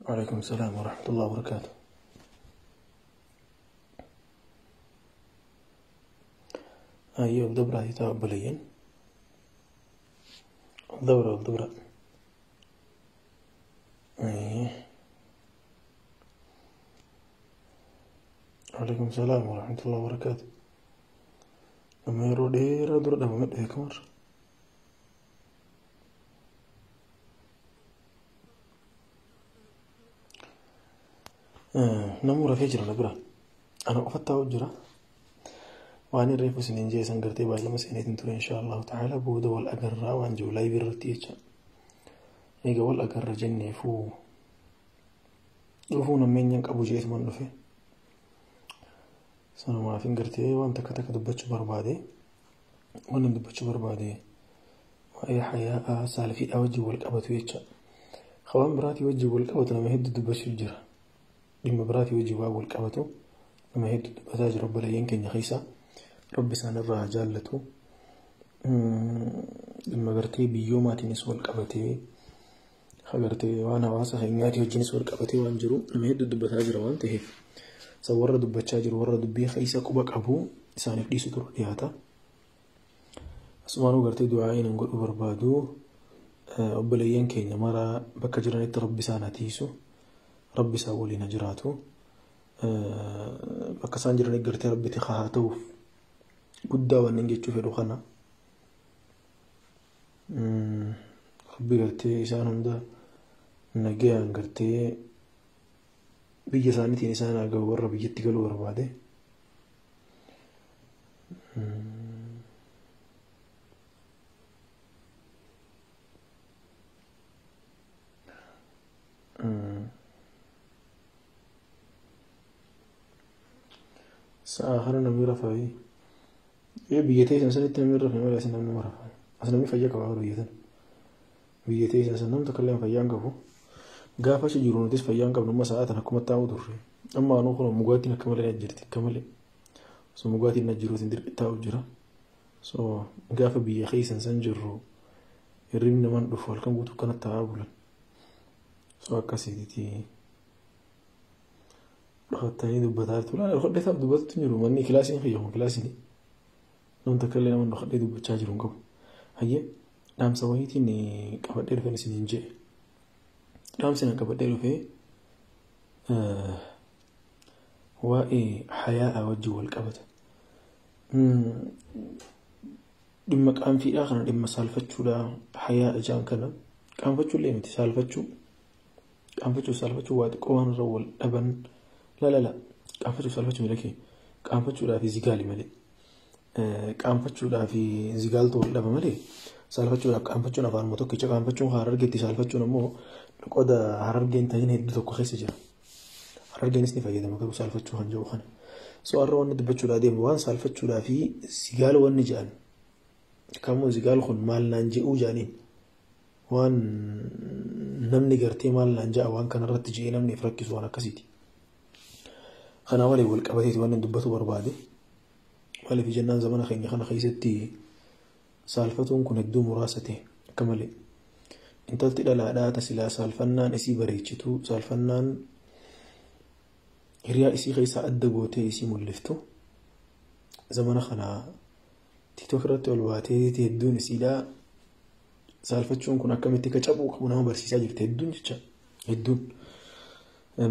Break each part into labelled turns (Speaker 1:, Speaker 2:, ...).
Speaker 1: وعليكم السلام ورحمة الله وبركاته. أيوة الدبرة هي تقبليا الدبرة الدبرة. أيه. وعليكم السلام ورحمة الله وبركاته. لما yeroo dheeraa dura dhabame dhufe kamar. Namuu rafee jira na bira. Ana qofa taa'u jira. Waan hin reefu isiniin jee san gartee baay'ee seeneetiin ture insha Allahu ta'ala booda wal agarraa waan jiru laayivii irratti jecha. Egaa wal agarra jenneefuu dhufuu nammeenyaan qabu jeetuman dhufe. Sanumaaf hin gartee waan takka takka dubbachuu barbaade. Waan hin dubbachuu barbaade waa'ee hayaa saalfiidhaa wajjin wal qabatu jecha. Waan biraatii wajjin wal qabatu nama hedduu dubbachuu jira. Dhimma biraatii wajjin waan wal qabatu nama hedduu dubbataa jira obboleeyyan keenya keessa. Rabbi isaan irraa haa jaallatu. Dhimma gartee biyyoomaatiinis wal qabatee agartee waan hawaasa keenyaatii wajjinis wal qabatee waan jiru nama hedduu dubbataa jira waan ta'eef. Isa warra dubbachaa jiru warra dubbii keessa quba qabu isaaniif dhiisu tura dhiyaata. Asumaanuu gartee du'aa'iin hin godhu barbaadu obboleeyyan keenya mara bakka jiranitti rabbi isaan haa tiisu. Rabbi isaan waliin haa jiraatu. Bakka isaan jiranitti gartee rabbi haa ta'uuf guddaa wannan jechuu fedhu kana. Rabbi gartee isaan hunda nagayaan gartee biyya isaaniitiin isaan haa gahu warra biyyatti galuu barbaade. Sa'a kana namni rafaa. Biyya teessan sanitti namni rafee malee as namni rafa. As namni fayyaa qaba biyya tana. Biyya teessan san namni tokko illee fayyaa hin qabu. Gaafa achi jiru nutis fayyaa hin qabnu amma sa'a tana akkuma taa'u turre. Amma anuu kun mugaatiin akka malee na jirti akka malee. So mugaatiin na jiruutiin dirqi taa'u jira. So gaafa biyya keessan san jirru hirribni namaan dhufu halkan guutuu akkana taa'aa bulan. So akkasiiti dhokattanii dubbataa jirtu. Laala dhokadhee taa'u dubbattu hin jiru manni kilaasiin kiyya kun kilaasiin. Namni takka illee nama dhokadhee dubbachaa jiru hin qabu. Hayyee dhaamsa wayiitiin qabadhee dhufeen isiniin jedhe. Dhaamsi nan qabadhee dhufee waa'ee hayaa'aa wajjin wal qabata. Dhimma qaanfiidhaa kana dhimma saalfachuudhaa hayaa ijaan kana qaanfachuu illee miti saalfachuu. Qaanfachuu saalfachuu waa xiqqoo waan irra wal dhaban la la la qaanfachuu saalfachuu malee kee qaanfachuudhaa fi zigaali malee. Qaanfachuudhaa fi zigaaltu wal dhaba malee saalfachuudhaaf qaanfachuun afaanuma tokkicha qaanfachuun harargeetti saalfachuun ammoo qoda harargeen ta'in hedduu tokko keessa jira. Harargeenis ni fayyadama garuu saalfachuu kan jedhu kana. So har'a wanni dubbachuudhaa deemu waan saalfachuudhaa fi zigaal wanni jedhan. Kammoo zigaal kun maal naan je'uu jedhaniin waan namni gartee maal naan je'a waan kanarratti je'ee namni if rakkisu waan akkasiiti. Kanaa waliin wal qabateeti waan dubbatu barbaade. Maaliif jennaan zamana keenya kana keessatti saalfatuun kun hedduu muraasa ta'e akka malee. Intalti dhalaadhaa tasilaa saalfannaan isii bareechitu saalfannaan hiriyaa isii keessaa adda gootee isii mul'iftu zamana kana TikTok irratti ol baatee hedduun isiidhaa saalfachuun kun akkamitti akka cabuu qabu nama barsiisaa jirti hedduun jecha hedduun.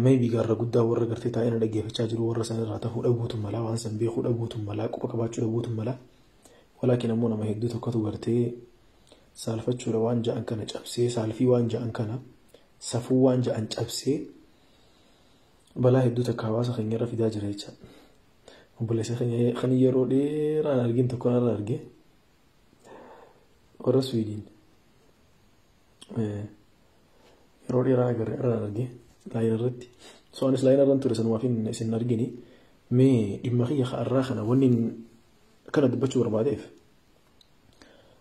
Speaker 1: Maybe gaarra guddaa warra gartee taa'ee na dhaggeeffachaa jiru warra san irraa ta'uu dhabuutu mala waan san beekuu dhabuutu mala quba qabaachuu dhabuutu mala. Walaakin ammoo nama hedduu tokkotu gartee saalfachuudha waan ja'an kana cabsee saalfii waan ja'an kana safuu waan ja'an cabsee balaa hedduu takka hawaasa keenya irra fidaa jira jecha. Obboleessa keenya kan yeroo dheeraan argin tokko irra arge warra Swiidin yeroo dheeraa agarre irra arge laayina irratti. So anis laayina irra ture sanumaaf isin argini mee dhimma kiyya irraa kana wanni kana dubbachuu barbaadeef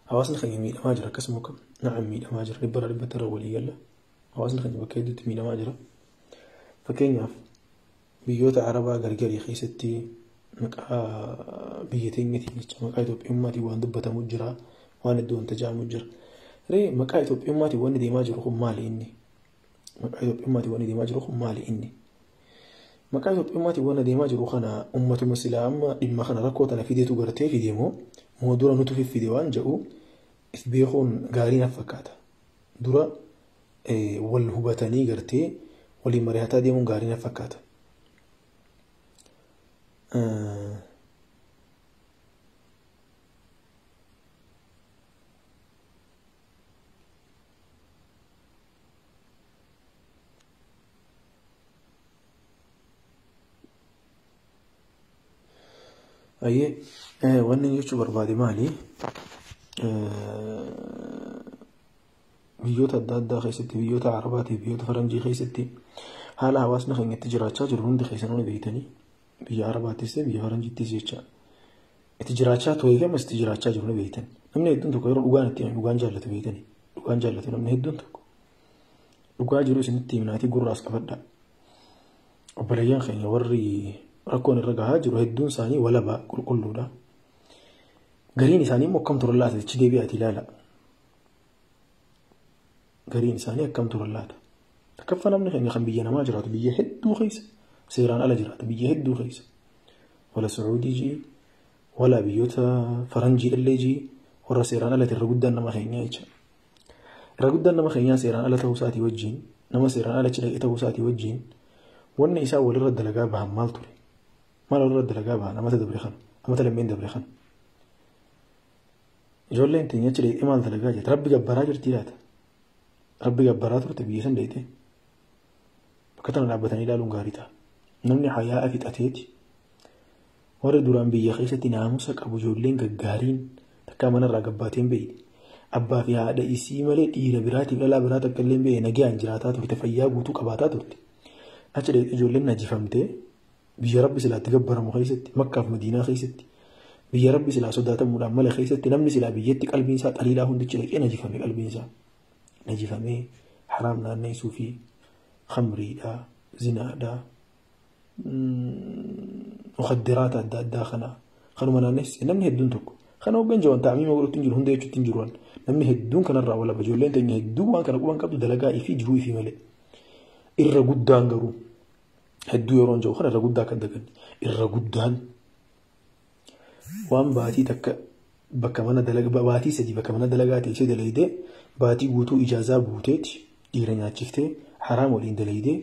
Speaker 1: hawaasni keenya miidhamaa jira akkasuma akkam na'am miidhamaa jira dhibba dhibbatti irra walii galla hawaasni keenya bakka hedduutti miidhamaa jira. Fakkeenyaaf biyyoota Arabaa gargarii keessatti maqaa biyya teenyatiin jecha maqaa Itoophiyummaatiin waan dubbatamu jira waan hedduu wanta jedhamu jira. Ree maqaa Itoophiyummaatiin wanni deemaa jiru kun maali inni? Maqaa Itoophiyummaatiin wanni deemaa jiru kun maali inni? Maqaa Itoophiyummaatiin wanni deemaa jiru kana ummatuma silaa amma dhimma kana rakkoo tana fideetu gartee fide moo moo dura nutu fiffide waan jedhu if beekuun gaarii naaf fakkaata. Dura wal hubatanii gartee waliin mari'ataa deemuun gaarii naaf fakkaata. Ayyee wanni jechuu barbaade maali? Biyyoota adda addaa keessatti biyyoota Arabaatii biyyoota Faranjii keessatti haala hawaasni keenya itti jiraachaa jiru hundi keessanuu ni beektanii biyya Arabaattis ta'e biyya Faranjiittis jecha itti jiraachaa turee fi ammas itti jiraachaa jiru ni beektan. Namni hedduun tokko yeroo dhugaan itti himame dhugaan jaallatu beektanii dhugaan jaallatu namni hedduun tokko dhugaa jiru isinitti himnaatii gurraas qabadhaa. Obboleeyyan keenya warri rakkoon irra gahaa jiru hedduun isaanii walabaa qulqulluudha. Gariin isaanii immoo akkam turan laata achi deebi'aati ilaala. Gariin isaanii akkam turan laata. Takkaffaa namni keenya kan biyya namaa jiraatu biyya hedduu keessa seeraan ala jiraatu biyya hedduu keessa. Wala Sacuudii jii wala biyyoota Faranjii illee jii warra seeraan alatti irra guddaan nama keenyaa jecha. Irra guddaan nama keenyaa seeraan ala ta'uu isaatii wajjin nama seeraan ala achi dhaqee ta'uu isaatii wajjin wanni isaa walirra dalagaa bahan maal ture? Maal walirra dalagaa bahan amata dabre kana amata lammeen dabre kana. Ijoolleen teenya achi dhaqee maal dalagaa jirti? Rabbi gabbaraa jirti laata? Rabbi gabbaraa turte biyya san dhaqee. Bakka tana dhaabbatanii ilaaluun gaarii ta'a. Namni hayaa'a fixateeti. Warri duraan biyya keessatti naamusa qabu ijoolleen gaggaariin takkaa manarraa gabbaateen beeyne. Abbaa fi haadha isii malee dhiira biraatiif dhalaa biraa takka illee beeyne nagaan jiraataa turte fayyaa guutuu qabaataa turte. Achi dhaqee ijoolleen najifamtee biyya rabbi silaatti gabbaramu keessatti Makkaaf Madiinaa keessatti biyya rabbi silaa sodaatamuudhaan mala keessatti namni silaa biyyatti qalbiin isaa xaliilaa hundichi dhaqee najifame qalbiin isaa. Najifamee haraam naanneessuu fi khamriidhaa, zinaadhaa, mukaddiraata adda addaa kana kanuma naanneessise namni hedduun tokko. Kana hoggan jawan ta'amiima godhutti hin jiru hunda jechuutti hin jiru namni hedduun kanarraa walaba ijoolleen teenya hedduu waan kana quban qabdu dalagaa ifii jiruu ifii malee. Irra guddaan garuu hedduu yeroon jiru kana irra guddaa kan daganne irra guddaan waan baatii takka bakka mana dalagaa baatii sadii bakka mana dalagaa teessee dalaydee baatii guutuu ijaazaa buuteeti dhiira nyaachiftee haraam waliin dalaydee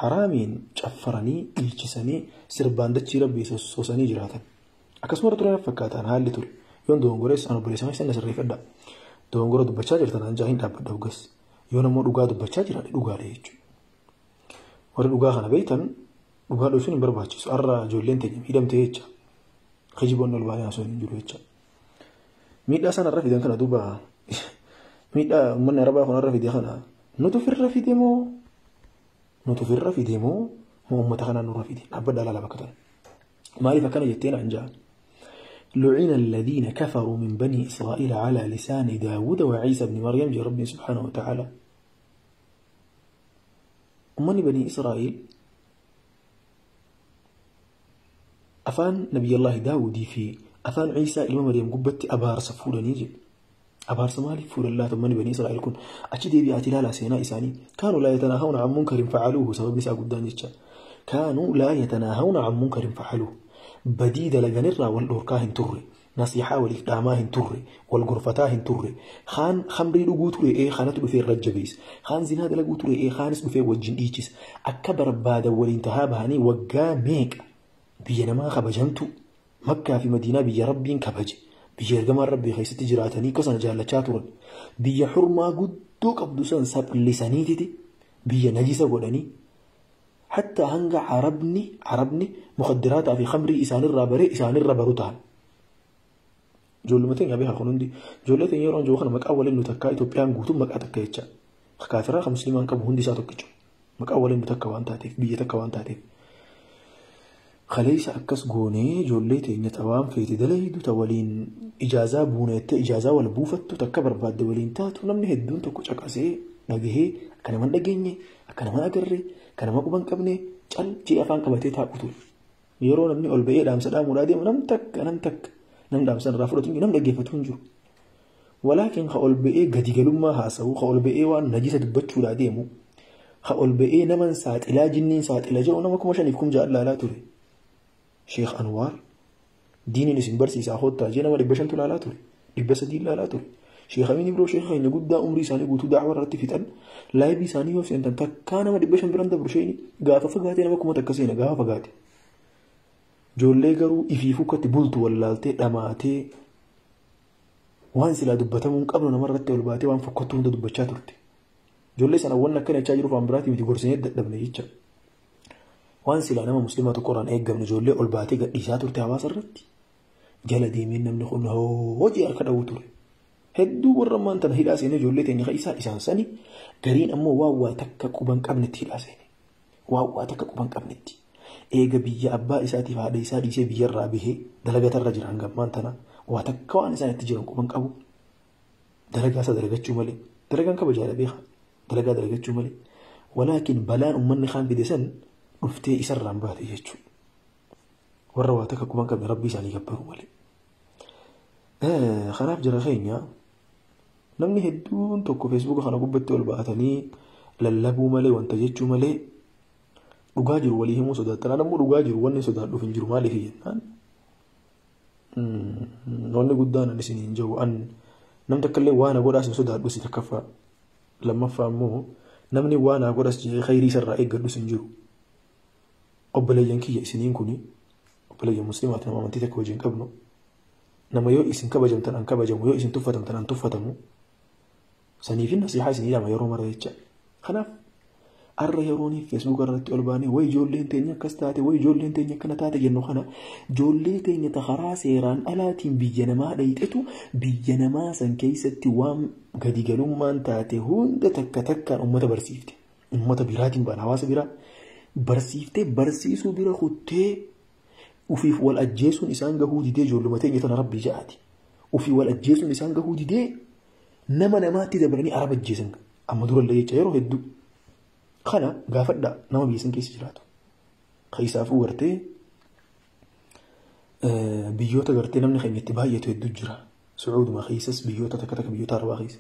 Speaker 1: haraamiin caffaranii dhiichisanii sirbaan dachii rabbii soosanii jiraatan. Akkasuma irra ture fakkaataan haalli ture yoon dogongores an obboleessa keessan na sirreeffadha. Dogongora dubbachaa jirtan an jaa hin dhaabbadha hoggas yoon ammoo dhugaa dubbachaa jiraadhe dhugaadha jechuudha. Warri dhugaa kana beektan dhugaa dhoofsuun hin barbaachisu. Har'a ijoolleen teenya miidhamtee jecha. Kijiboonni ol baanee haasawwan hin jiru jecha. Miidhaa sana irra fidan kana duuba miidhaa uummanni Arabaa kun irra fide kana nutu ofirra fide moo nutu ofirra fide moo moo uummata kanaan nurra fide dhaabbadhaa ilaala bakka tana. Maaliif akkana jettee naan ja'a. لعن الذين كفروا من بني إسرائيل على لسان داود وعيسى بن مريم جاء ربي سبحانه وتعالى. أمني بني إسرائيل أفان نبي الله داود في أفان عيسى إلما مريم قبت أبار سفولا نيجي أبار سمالي فول الله ثم بني إسرائيل كن أشدي بيأتي لا سينا إساني كانوا لا يتناهون عن منكر فعلوه سبب نساء قدان جتشا كانوا لا يتناهون عن منكر فعلوه بديد لجنرة والأوركاهن تري نصيحة والإقداماهن تري والغرفتاهن تري خان خمري لغو تري إيه خانته في الرجبيس خان زناد لغو تري إيه خانس بفي وجن إيجيس أكبر بعد والانتهاء بهاني وقاميك بينما خبجنتو مكة في مدينة بيا ربي كبج بيا رجما ربي خيست جراتني كسن جالة شاتورن بيا حرمة قدو قبضو سب لسانيتي بيا نجسة قدني حتى هنجا عربني مخدرات في خمري إسان الرابري إسان الرابروتان جولمتين يا بيها خنوندي جولتين يرون جو خنا مك أول إنه تكا إثيوبيان قوتو مك أتكيتشا خكافرة خمسلمان كم هندي ساتوكيتشو مك أول إنه تكا وان تاتيف بيا تكا وان تاتيف خليس أكس جوني جولتين يتوام في تدليدو تولين إجازة بونيت إجازة والبوفتو تكبر بعد ولين تاتو نمني هدون تكوش أكاسي نجيه كان من دجيني كان من أجري كان ما قبان قبني cal jee afaan qabatee taa'u ture. Yeroo namni ol ba'ee dhaamsa dhaamuudhaa deemu nam takka nam takka nam dhaamsa irraa fudhatu hin jiru nam dhaggeeffatu hin jiru. Walaakin ka ol ba'ee gadi galummaa haasa'u ka ol ba'ee waan najisa dubbachuudhaa deemu Ha ol ba'ee naman saaxilaa jinniin saaxila jedhu nama 5,000 6,000 laalaa ture. Sheekh Anwaar diiniin isin barsiisaa hoottaa jee nama 500 laalaa ture. 300 laalaa ture. Sheekh Amiin Ibroo sheekha keenya guddaa umrii isaanii guutuu daawaa irratti fixan laayibii isaanii yoo seentan takkaa nama 500 biran dabru sheeni gaafa fagaatee nama 1000 seena gaafa fagaate. Ijoollee garuu ifiifuu akkatti bultu wallaaltee dhamaatee waan silaa dubbatamuu hin qabnu namarratti ol baatee waan fokkottuu hunda dubbachaa turte. Ijoollee sana wanni akkana jechaa jiruuf waan biraatii miti gorsinee dadhabne jecha. Waan silaa nama musliima tokkorraan eeggamne ijoollee ol baatee gadhiisaa turte hawaasa irratti. Jala deemee namni kun hojii harka dhawuu ture. Hedduu warra ammaan tana hidhaa seenee ijoollee teenya isaa isaan sani gariin ammoo waan waa takka quban qabnetti hidhaa seene. Waan waa takka quban qabnetti. Eega biyya abbaa isaatiif haadha isaa dhiisee biyyarraa bahee dalagatarra jira hanga ammaan tana waa takka waan isaan itti jiran quban qabu. Dalagaa isaa dalagachuu malee. Dalagaan kabajaadha beeka. Dalagaa dalagachuu malee. Walaakin balaan uummanni kaan fide san dhuftee isarraan baate jechuudha. Warra waa takka quban qabne rabbii isaanii gabbaruu malee. Kanaaf jara keenya namni hedduun tokko feesbuuka kana gubbatti ol ba'atanii lallabuu malee wanta jechuu malee dhugaa jiru walii himuu sodaatan. Ammoo dhugaa jiru wanni sodaadhuuf hin jiru maaliif jennaan wanni guddaan ani isin hin jiru an nam takka illee waan godhaas hin sodaadhu si takkaffaa. Lammaffaa immoo namni waan godhas jedhee khayrii isarraa eeggadhus hin jiru. Obboleeyyan kiyya isiniin kuni obboleeyyan musliimaati nama amantii takka wajjin qabnu. Nama yoo isin kabajamtan an kabajamu yoo isin tuffatamtan an tuffatamu. Saniifin nasihaa isinii lama yeroo mara jecha. Kanaaf arra yeroon feesbuuk irratti ol baanee wayi ijoolleen teenya akkas taate wayi ijoolleen teenya akkana taate jennu kana ijoollee teenya ta karaa seeraan alaatiin biyya namaa dhayxetu biyya namaa san keessatti waan gadi galummaan taate hunda takka takkaan uummata barsiifte. Uummata biraatiin baan hawaasa biraa barsiiftee barsiisuu bira kuttee ufiif wal ajjeesuun isaan gahuu didee ijoolluma teenya tana rabbii ja'aati. Ufii wal ajjeesuun isaan gahuu didee nama namaatti dabalanii araba ajjeesan amma durallee jecha yeroo hedduu. Kana gaafadhaa nama biyya san keessa jiraatu. Keessaafuu gartee biyyoota gartee namni keenya itti baay'atu hedduu jira. Sucuuduma keessas biyyoota takka takka biyyoota arabaa keessa.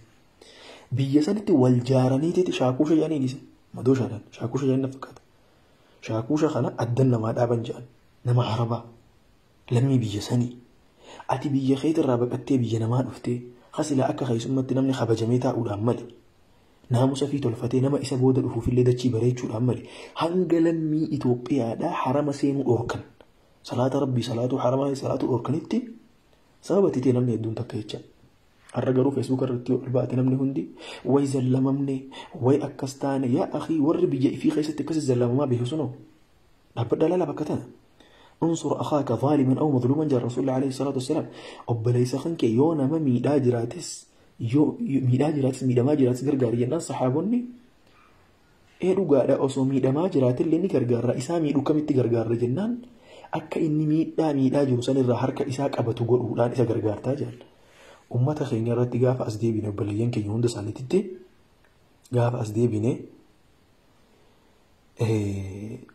Speaker 1: Biyya sanitti wal jaaranii teeti shaakuusha jedhaniin isa. Madooshaadhaan shaakuusha jedhanii na fakkaata. Shaakuusha kana addan namaa dhaaban jedhan. Nama arabaa lammii biyya sanii. Ati biyya keetirraa baqattee biyya namaa dhuftee hasilaa akka keessummatti namni kabajamee taa'uudhaan malee. Naamusa fi tolfatee nama isa booda dhufuufillee dachii bareechuudhaan malee hanga lammii Itoophiyaadhaa harama seenuu dhoorkan. Salaata rabbii salaatuu harama salaatuu dhoorkanitti sababa titee namni hedduun takka jecha. Har'a garuu feesbuuk irratti ol baate namni hundi wayi zallamamne wayi akkas taane yaa akhii warri biyya ifii keessatti akkas zallamamaa beeku sunoo dhaabbadhaa laala bakka tana. انصر أخاك ظالما أو مظلوما جاء الرسول عليه الصلاة والسلام. أبليس خنك يو نما ميدا جراتس يو ميدا جراتس ميدما جراتس غرغار jennaan saxaabonni ee dhugaadha osoo miidhamaa jiraatillee ni gargaarra isaa miidhuu kamitti gargaarra jennaan akka inni miidhaa miidhaa jiru sanirraa harka isaa qabatu godhuudhaan isa gargaartaa jedhan. Uummata keenya irratti gaafa as deebine obboleeyyan keenya hunda isaaniititti gaafa as deebine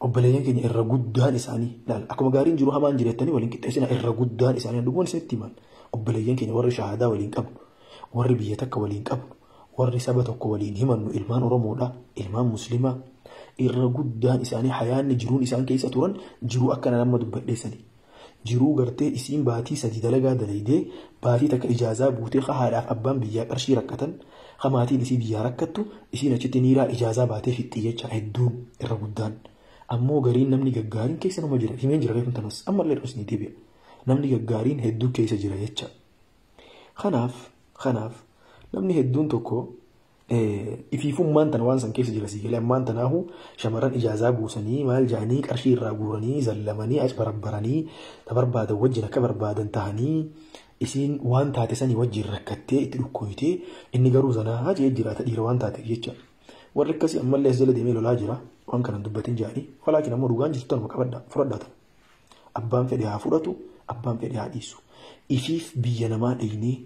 Speaker 1: obboleeyyan keenya irra guddaan isaanii laala akkuma gaariin jiru hamaan jireettanii waliin qixxeessina irra guddaan isaanii dhugumaan isinitti himan obboleeyyan keenya warri shahaadaa waliin qabnu warri biyya takka waliin qabnu warri saba tokko waliin himannu ilmaan Oromoodha ilmaan Muslimaa irra guddaan isaanii hayaanni jiruun isaan keessa turan jiruu akkana nama dubbadheessanii. Jiruu gartee isiin baatii sadii dalagaa dalaydee baatii takka ijaazaa buutee haadhaaf abbaan biyyaa qarshii rakkatan hamaatiin isii biyyaa rakkattu isiin achitti niiraa ijaazaa baatee fixxii jecha hedduun irra guddaan. Ammoo gariin namni gaggaariin keessa nama jira himeen jira reefun tanas ammallee irra isinii deebi'a. Namni gaggaariin hedduu keessa jira jecha. Kanaaf namni hedduun tokko ifiifummaan tana waan san keessa jira sii galee ammaan tanaahu shamarran ijaazaa buusanii maal jaanii qarshii irraa guuranii zallamanii as barabbaranii ta barbaadan wajjin akka barbaadan tahanii isiin waan taate sanii wajjin rakkattee itti dhukkooytee inni garuu zanaa jee jiraata dhiira waan taateef jecha. Warri akkasii ammallee as jala deemee lolaa jira waan kanan dubbatin jaanii walaakin ammoo dhugaan jirtu tanuma qabadhaa fudhadhaa tana. Abbaan fedhe haa fudhatu abbaan fedhe haa dhiisu. Ifiif biyya namaa dhaynee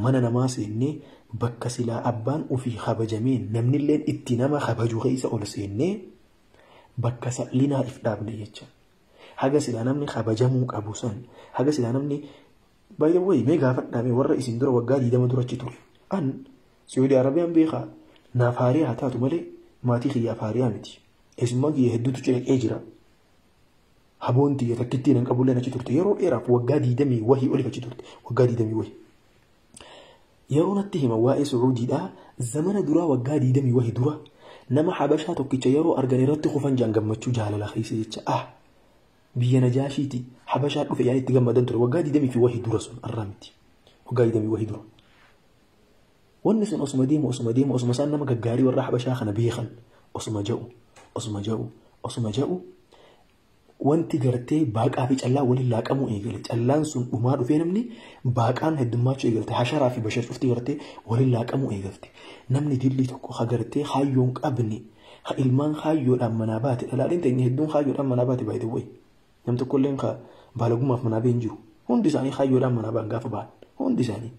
Speaker 1: mana namaa seennee bakka silaa abbaan ofii kabajamee namnilleen itti nama kabaju keessa ol seennee bakka sa'linaa if dhaabne jecha. Haga silaa namni kabajamuu qabu san haga silaa namni by the way mee gaafadhaa warra isin dura waggaa 20 dura achi ture. An Saudi Arabiyaan beekaa naaf haarii haa taatu malee Maatii kiyyaaf haariyaa miti. Eessummaan kiyya hedduutu ciraqee jira. Haboon tiyya takkittiin hin qabulleen achi turte. Yeroo dheeraaf waggaa 20 wahii oliif achi turte. Waggaa 20 wahii. Yeroo natti hima waa'ee Sucuudiidhaa zamana duraa waggaa 20 wahii dura nama Habashaa tokkicha yeroo argan irratti kufan jaan gammachuu jaalala keessa jecha biyya Najaashiiti Habashaa dhufe yaani itti gammadan ture waggaa 20 fi wahii dura sun arraa miti. Waggaa 20 wahii dura. Wanni sun osuma deemu osuma deemu osuma isaan nama gaggaarii warra Habashaa kana beekan osuma ja'u osuma ja'u osuma ja'u wanti gartee baaqaa fi callaa waliin laaqamuu eegale. Callaan sun dhumaa dhufee namni baaqaan heddummaachuu eegalte. Hasharaa fi bashar cufti gartee waliin laaqamuu eegalte. Namni dilli tokko ha gartee haayyoon qabne ha ilmaan haayyoodhaan manaa baate dhalaaleen ta'e hedduun haayyoodhaan manaa baate baay'ee wayi. Nam tokkolleen ka baalagummaaf manaa ba'e hin jiru. Hundi isaanii haayyoodhaan manaa ba'an gaafa ba'an. Hundi isaanii.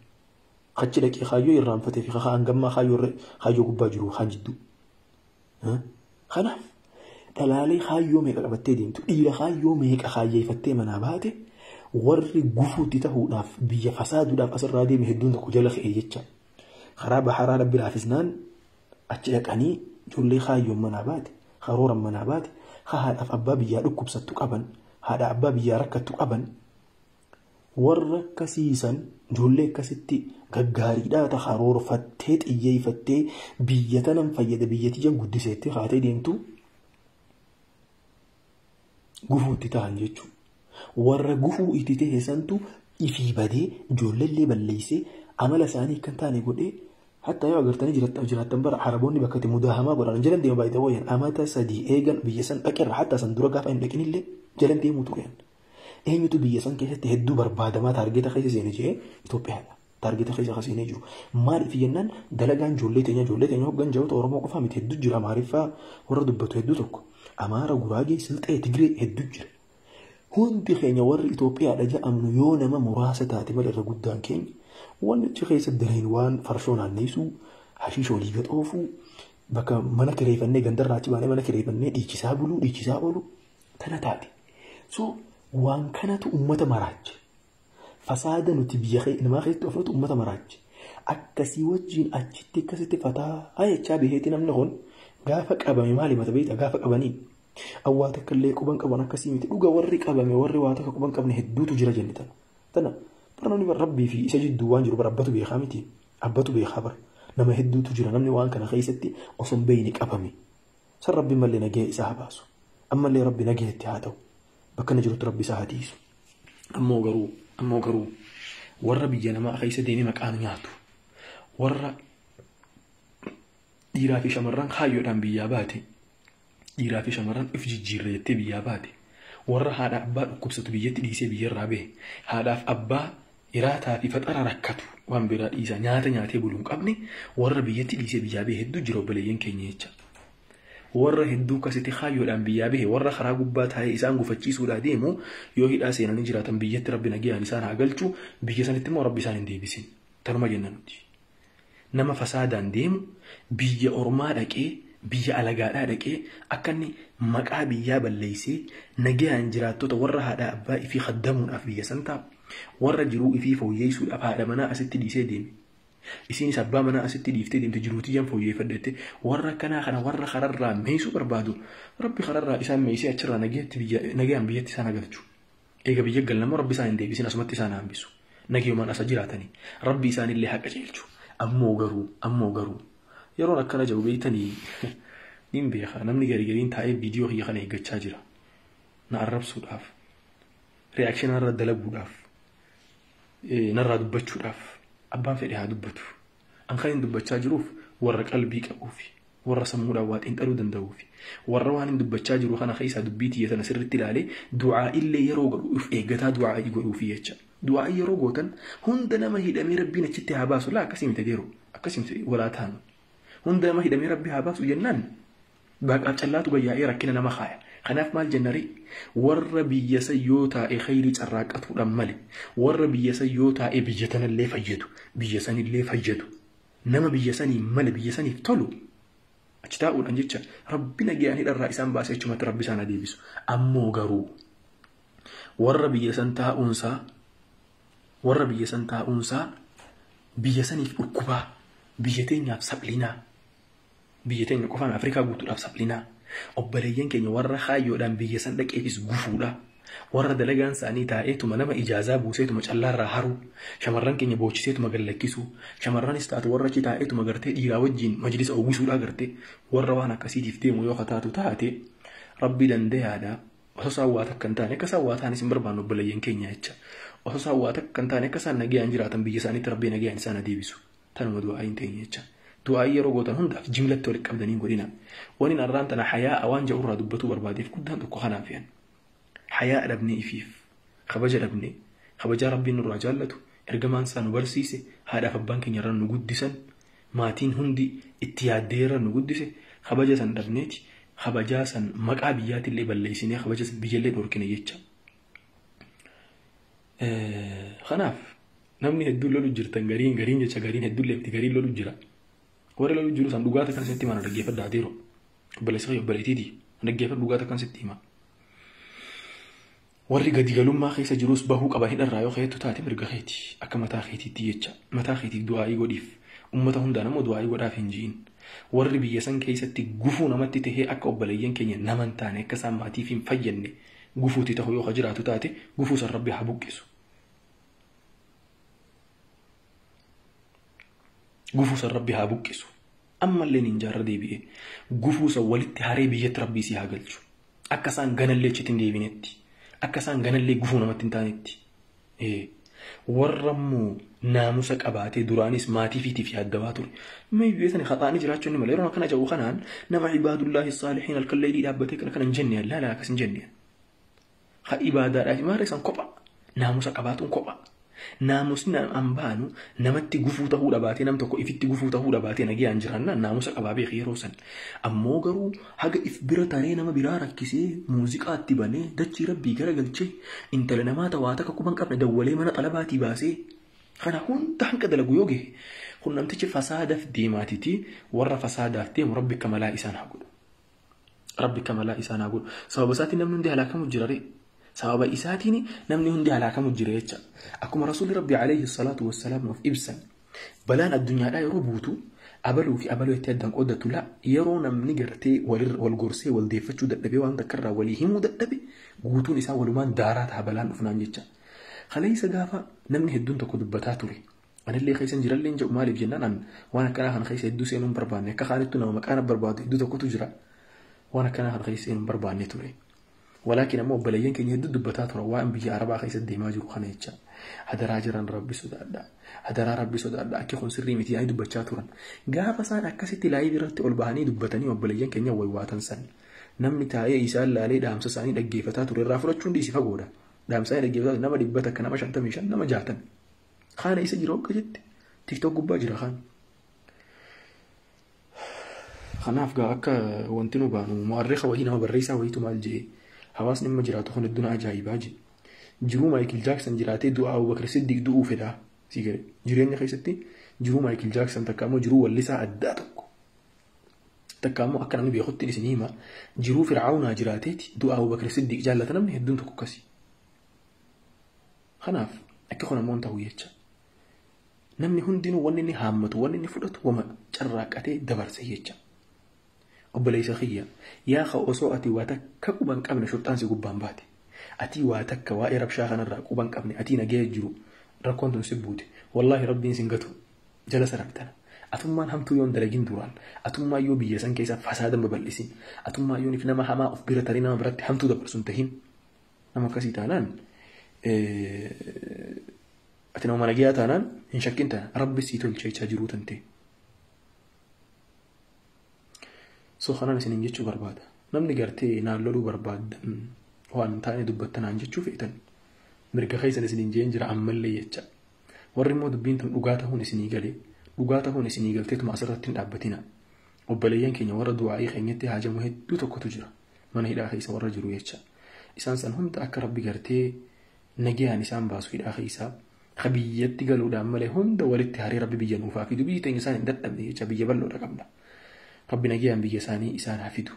Speaker 1: Achi dhaqee haayyoo irraanfatee fi hangammaa haayyoo gubbaa jiru haan jidduu. Kanaaf dhalaalee haayyoo meeqa qabattee deemtu dhiira haayyoo meeqa haayyeeffattee manaa baate warri gufuutti ta'uudhaaf biyya fasaaduudhaaf asirraa deeme hedduun tokko jala ka'ee jecha. Karaa baharaa rabbi laafisnaan achi dhaqanii ijoollee haayyoon manaa baate karooran manaa baate haadhaaf abbaa biyyaa dhukkubsattu qaban haadha abbaa biyyaa rakkattu qaban warra akkasiisan ijoollee akkasitti gaggaariidhaa ta'a karoorfattee xiyyeeffattee biyya tanan fayyada biyya tiyyan guddiseettee haatee deemtu gufuutti ta'an jechuudha. Warra gufuu itti ta'e santu ifii badee ijoolleellee balleessee amala isaanii kan taane godhee hatta yoo agartanii jiraattan bara Araboonni bakka itti mudaahamaa godhan jalan deema baay'ee wayyan amata 3 eegan biyya san dhaqeerra hatta san dura gaafa hin dhaqinillee jalan deemuu turan. Eenyutu biyya san keessatti hedduu barbaadamaa taargeeta keessa seenee jee Itoophiyaadha. Taargeeta keessa seenee jiru. Maaliif jennaan dalagaan ijoollee teenya hoggan jahoota Oromoo qofaa miti hedduu jira Amaariffaa warra dubbatu hedduu tokko. Amaara, Guraagee, Silxee, Tigree hedduu jira. Hundi keenya warri Itoophiyaadha jedhamnu yoo nama muraasa taate malee irra guddaan keenya wanni achi keessa dareen waan farshoo naanneessuu, hashiisha olii gaxoofuu, bakka mana kireeffannee gandarraa achi baanee mana kireeffannee dhiichisaa buluu, dhiichisaa oolu tana taate. So waan kanatu uummata maraache. Fasaada nuti biyya namaa keessatti oofnutu uummata maraache. Akkasii wajjin achitti akkasitti fataa jechaa baheeti namni kun gaafa qabame maali mata beektaa gaafa qabanii awwaa takka illee quban qaban akkasii miti dhuga warri qabame warri waa takka quban qabne hedduutu jira jenne tana. Tana bara namni bara rabbii fi isa jidduu waan jiru bara abbatu beekaa miti abbatu beekaa bara nama hedduutu jira namni waan kana keessatti osoo hin beekne qabame. San rabbi mallee nagee isaa haa baasu. Ammallee rabbi nagee itti haa ta'u. Bakka inni jirutti rabbi isaa haa tiisu. Ammoo garuu warra biyya namaa keessa deemee maqaan nyaatu warra dhiiraa fi shamarran kaayyoodhaan biyyaa baate dhiiraa fi shamarran if jijjiirra jettee biyyaa baate warra haadha abbaa dhukkubsatu biyyatti dhiisee biyyarraa bahe haadhaaf abbaa iraataa fi faxara rakkatu waan biraa dhiisaa nyaata nyaatee buluu hin qabne warra biyyatti dhiisee biyyaa bahe hedduu jira obboleeyyan keenya jecha. Warra hedduu akkasitti kaayyoodhaan biyyaa bahe warra karaa gubbaa taa'ee isaan gufachiisuudhaa deemu yoo hidhaa seenanii jiraatan biyyatti rabbi nagayaan isaan haa galchu biyya sanitti immoo rabbi isaan hin deebisin. Tanuma jenna nuti. Nama fasaadaan deemu biyya ormaa dhaqee biyya alagaadhaa dhaqee akka inni maqaa biyyaa balleessee nagayaan jiraattota warra haadha abbaa ifii khaddamuudhaaf biyya san taa'u warra jiruu ifii fooyyeessuudhaaf haadha manaa asitti dhiisee deeme. Isinis abbaa manaa asitti dhiiftee deemte jiruutiyyaan fooyyeeffadhette warra akkanaa kana warra kararraa meessuu barbaadu rabbi kararraa isaan meessee achirraa nagayaan biyyatti isaan agalchu. Eega biyya galnamoo rabbi isaan hin deebisin asumatti isaan hambisu. Nagayumaan asa jiraatanii rabbi isaanillee haqa ceelchu. Ammoo garuu yeroon akkana jiru beektanii niin beeka namni garigariin taa'ee viidiyoo kiyya kana eeggachaa jira. Na arrabsuudhaaf, reakshinaa irra dalaguudhaaf, narraa dubbachuudhaaf. Abbaan fedhe haa dubbatu. An kan hin dubbachaa jiruuf warra qalbii qabuufi warra sammuudhaan waa xiinxaluu danda'uufi warra waan hin dubbachaa jiru kana keessaa dubbii tiyya tana sirriitti ilaalee du'aa illee yeroo godhu of eeggataa du'aa godhuufi jecha. Du'aa yeroo gootan hunda nama hidhamee rabbiin achitti haa baasu laa akkasii miti yeroo akkasii miti walaa taanu. Hunda nama hidhamee rabbi haa baasu jennaan baaqaaf callaatu gayyaa'ee rakkina nama kaaya. Kanaaf maal jennaree warra biyya san yoo taa'e khayrii carraaqatuudhaan malee warra biyya san yoo taa'e biyya tanallee fayyadu biyya sanillee fayyadu nama biyya sanii male biyya saniif tolu achi taa'uudhaan jecha rabbi nagayaan hidharraa isaan baasee achumatti rabbi isaan adeebisu. Ammoo garuu warra biyya san taa'uunsaa biyya saniif dhukkubaa biyya teenyaaf saphinaa Biyya teenya qofaan Afrikaa guutuudhaaf saplinaa. Obboleeyyan keenya warra kaayyoodhaan biyya san dhaqeefis gufuudha. Warra dalagaan isaanii taa'eetuma nama ijaazaa buuseetuma callaarraa haruu, shamarran keenya boochiseetuma gallakkisuu, shamarranis taatu warra achi taa'eetuma gartee dhiiraa wajjin majlisa uwwisuudhaa gartee warra waan akkasiitiif deemu yoo taatu taate rabbi dandayaadha. Osoo isaan waa takka hin taane akka isaan waa ta'anis hin barbaannu obboleeyyan keenya jecha. Osoo isaan waa takka hin taane akka isaan nagayaan jiraatan biyya isaaniitti rabbi nagayaan isaan adeebisu. Tanuma du'aa hin teenye jecha. Du'aa yeroo gootan hundaaf jimlatti walitti qabdanii godhina. Waniin arraan tana hayaa waan jedhurraa dubbatuu barbaadeef guddaan tokko kanaaf yan. Hayaa dhabnee ifiif kabaja dhabnee kabajaa rabbiin nurraa jaallatu ergamaan isaa nu barsiise haadhaaf abbaan keenya irra nu guddisan maatiin hundi itti yaaddee irra nu guddise kabaja san dhabneeti kabajaa san maqaa biyyaatillee balleessinee kabaja san biyyallee dhorkine jecha. Kanaaf namni hedduun lolu jirtan gariin gariin jecha gariin hedduun leefti gariin lolu jira. Warri lolu jiru san dhugaata kan sitti himan dhaggeeffadhaa adeero. Obboleessa kee obboleettiiti dhaggeeffadhu dhugaata kan sitti hima. Warri gadi galummaa keessa jirus bahuu qaban hidharraa yoo keettu taate mirga keeti akka mataa keetiitti jecha mataa keetiif du'aa'ii godhiif ummata hundaan ammoo du'aa'ii godhaaf hin ji'in. Warri biyya san keessatti gufuu namatti tahee akka obboleeyyan keenya nama hin taane akka isaan maatiif hin fayyadne gufuutti ta'u yoo jiraatu taate gufuu san rabbi haa buqqisu. Gufuu san rabbi haa buqqisu. Ammallee hin jaarra deebi'ee gufuu san walitti haree biyyatti rabbii si haa galchu. Akka isaan ganallee achitti hin deebinetti. Akka isaan ganallee gufuu namatti hin taanetti. Warra immoo naamusa qabaatee duraanis maatii fiitiif yaaddawaa ture. Mee biyya haxaanii jiraachuu ni mala. Yeroo akkana jedhu kanaan nama ibaadullaahi saalihiin halkan leelii dhaabbatee kana kana hin jenne laalaa akkas hin jenne. Ha ibaadaadhaaf maarree isaan kopha. Naamusa qabaatuun kopha. Naamusni an baanu namatti gufuu ta'uu dhabaatee nam tokko ifitti gufuu ta'uu dhabaatee nagayaan jiraannaan naamusa qabaa beek yeroo san. Ammoo garuu haga if bira taree nama biraa rakkisee muuziqaatti banee dachii rabbii garagalchee intala namaa tawaa takka quban qabne dawwalee mana xalabaatii baasee kana hunda hanqa dalagu yoo gahe kun namtichi fasaadaaf deemaatiti warra fasaadaaf deemu rabbi akka malaa isaan haa godhu. Rabbi akka malaa isaan haa godhu. Sababa isaatiin namni hundi halaakamu jira ree. Sababa isaatiin namni hundi halaakamu jira jecha. Akkuma rasuulli rabbi alayhi salaatu wassalaam nuuf ibsan balaan addunyaadhaa yeroo buutu abaluu fi abaluu itti addaan qooddatu laa yeroo namni gartee wal gorsee wal deeffachuu dadhabee waan takka irraa walii himuu dadhabe guutuun isaa walumaan daaraa ta'a balaan dhufnaan jecha. Kaleessa gaafa namni hedduun tokko dubbataa ture. Anillee keessa hin jirallee hin jedhu maaliif jennaan an waan akkanaa kana keessa hedduu seenuu hin barbaanne akka kaanittu nama maqaan barbaadu hedduu tokkotu jira. Waan akkanaa kana keessa seenuu hin barbaanne ture. Walaakin ammoo obboleeyyan keenya hedduu dubbataa tura waan biyya Arabaa keessa deemaa jiru kana jecha. Hadaraa jiran rabbi sodaadha. Hadaraa rabbi sodaadha. Akki kun sirrii miti yaa'ii dubbachaa turan. Gaafa isaan akkasitti laayivii irratti ol bahanii dubbatanii obboleeyyan keenya waywaatan san. Namni taa'ee isaan laalee dhaamsa isaanii dhaggeeffataa ture irraa fudhachuun dhiisi fagoodha. Dhaamsa isaanii dhaggeeffataa nama 100 nama 55 nama 60. Kaana isa jira hogga jette. TikTok gubbaa jira kaan. Kanaaf gaa akka wanti nu baanu mu'arriqa wayii nama barreessaa wayiitu maal jedhee hawaasni amma jiraatu kun hedduun ajaa'ibaa jedhe. Jiruu Maayikil Jaaksan jiraatee du'aa Abubakar Siddiq du'uu fedhaa. Si gale jireenya keessatti jiruu Maayikil Jaaksan takka ammoo jiruu wallisaa addaa tokko. Takka ammoo akka namni beekutti isin hima jiruu Fir'aawnaa jiraateeti du'aa Abubakar Siddiq jaallata namni hedduun tokko akkasi. Kanaaf akka kun ammoo hin ta'u jecha. Namni hundinuu wanni inni haammatu wanni inni fudhatu wama carraaqqatee dabarse jecha. Obboleessa kiyya yaa ka osoo ati waa takka quban qabne shurxaan si gubbaan baate. Ati waa takka waa'ee rabshaa kanarraa quban qabne ati nagaya jiru rakkoon tun si buute. Wallaahi rabbiin sin gatu jala sarartana. Atummaan hamtuu yoon dalagin duraan atummaan yoo biyya san keessa fasaadan babal'isin atummaan yoon if nama hamaa of bira tarii nama biratti hamtuu dabarsu hin tahin nama akkasii taanaan ati nama nagayaa taanaan hin shakkin taana rabbi sii tolchee jechaa jiruu tantee. So kanaan isiniin jechuu barbaada. Namni gartee naan loluu barbaaddan waan taane dubbattanaan jechuu feetan mirga keessan isiniin jeen jira ammallee jecha. Warri immoo dubbiin tun dhugaa ta'uun isinii galee dhugaa ta'uun isinii galteetuma asirratti hin dhaabbatina. Obboleeyyan keenya warra du'aa'ii keenyatti haajamu hedduu tokkotu jira. Mana hidhaa keessa warra jiru jecha. Isaan san hunda akka rabbi gartee nagayaan isaan baasu hidhaa keessaa ka biyyatti galuudhaan malee hunda walitti haree rabbi biyya nuufaa fidu biyyi teenya isaan hin dadhabne jecha biyya bal'oodha qabna. Rabbi nagayaan biyya isaanii isaan haa fidu.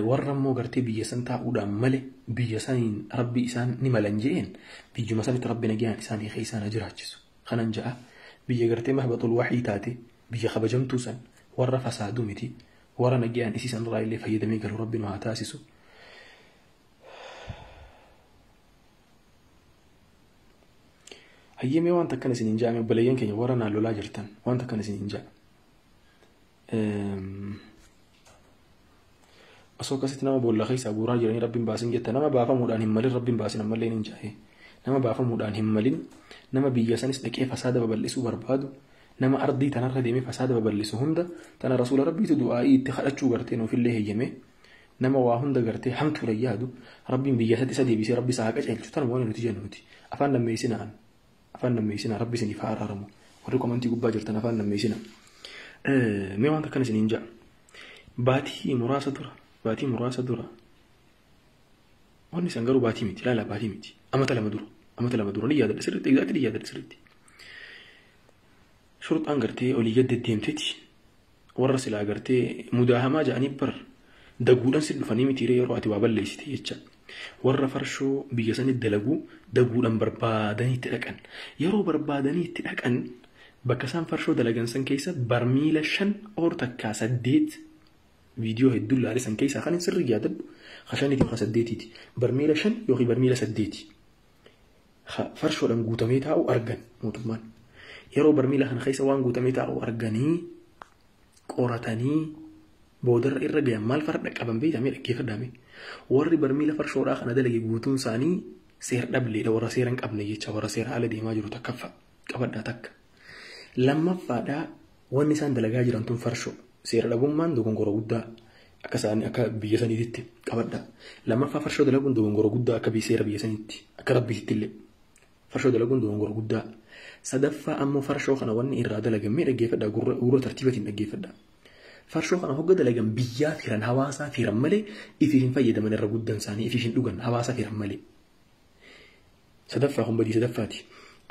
Speaker 1: Warra immoo gartee biyya san taa'uudhaan malee biyya saniin rabbi isaan ni malan je'een biyyuma sanitti rabbi nagayaan isaan hiikee isaan haa jiraachisu. Kanan ja'a biyya gartee mahbaxul waxii taate biyya kabajamtuu san Warra fasaaduu miti. Warra nagayaan isii sanarraa illee fayyadamee galu rabbi nu haa taasisu. Hayyamee wanta akkana isin hin jaame obboleeyyan keenya warra naan lolaa jirtan wanta akkana isin hin jaa. Osoo akkasitti nama boolla keessaa guuraa jiranii rabbiin baasin jetta nama baafamuudhaan hin malin rabbiin baasin ammallee hin jaa'e. Nama baafamuudhaan hin malin nama biyya sanis dhaqee fasaada babal'isuu barbaadu nama ardii tanarra deemee fasaada babal'isu hunda tana rasuula rabbiitu du'aa'ii itti kadhachuu gartee nuufillee heeyyame nama waa hunda gartee hamtuudha yaadu rabbiin biyya isatti isa deebisee rabbi isaa haqa ceelchu tanuma waan nuti jennu nuti afaan lammeessinaan afaan lammeessinaa rabbi isiniif haa araaramu warri komantii gubbaa jirtan afaan lammeessinaa. Mee wanta akkana isiniin ja'a baatii muraasa dura baatii muraasa dura wanni isaan garuu baatii miti ilaala baatii miti amata lama dura amata lama dura ni yaadadha sirriitti exactly yaadadha sirriitti. Shurxaan gartee olii gad deddeemteeti warra silaa gartee mudaahamaa ja'anii bar daguudhaan si dhufanii mitiiree yeroo ati waa balleessite jecha. Warra farshoo biyya sanii dalaguu daguudhaan barbaadanii itti dhaqan. Yeroo barbaadanii itti dhaqan bakka isaan farshoo dalagan san keessa barmiila 5 or takkaa 8 viidiyoo hedduu laale san keessaa kan sirri yaadadhu 5 fi 8 barmiila 5 yookiin barmiila 8 farshoodhaan guutamee taa'u argan mootummaan. Yeroo barmiila kana keessa waan guutamee taa'u arganii qoratanii boodarra irra gahan maal farda qaban beektamee dhaggeeffadhaame. Warri barmiila farshoodhaa kana dalage guutuun isaanii seer dhableedha warra seera hin qabne jecha warra seera ala deemaa jiru takkaffaa qabadhaa takka. Lammaffaadhaa wanni isaan dalagaa jiran tun farshoo seera dhabummaan dogongora guddaa akka isaanii akka biyya saniitti qabadhaa. Lammaffaa farshoo dalaguun dogongora guddaa akka seera biyya saniitti akka rabbiitti illee farshoo dalaguun dogongora guddaa. Sadaffaa ammoo farshoo kana wanni irraa dalagamee dhaggeeffadhaa gurra tartiibatiin dhaggeeffadhaa. Farshoo kana hogga dalagan biyyaa firan hawaasaa firan malee ifiif hin fayyadaman irra guddan isaanii ifiif hin dhugan hawaasaa firan malee. Sadaffaa kun badii sadaffaati.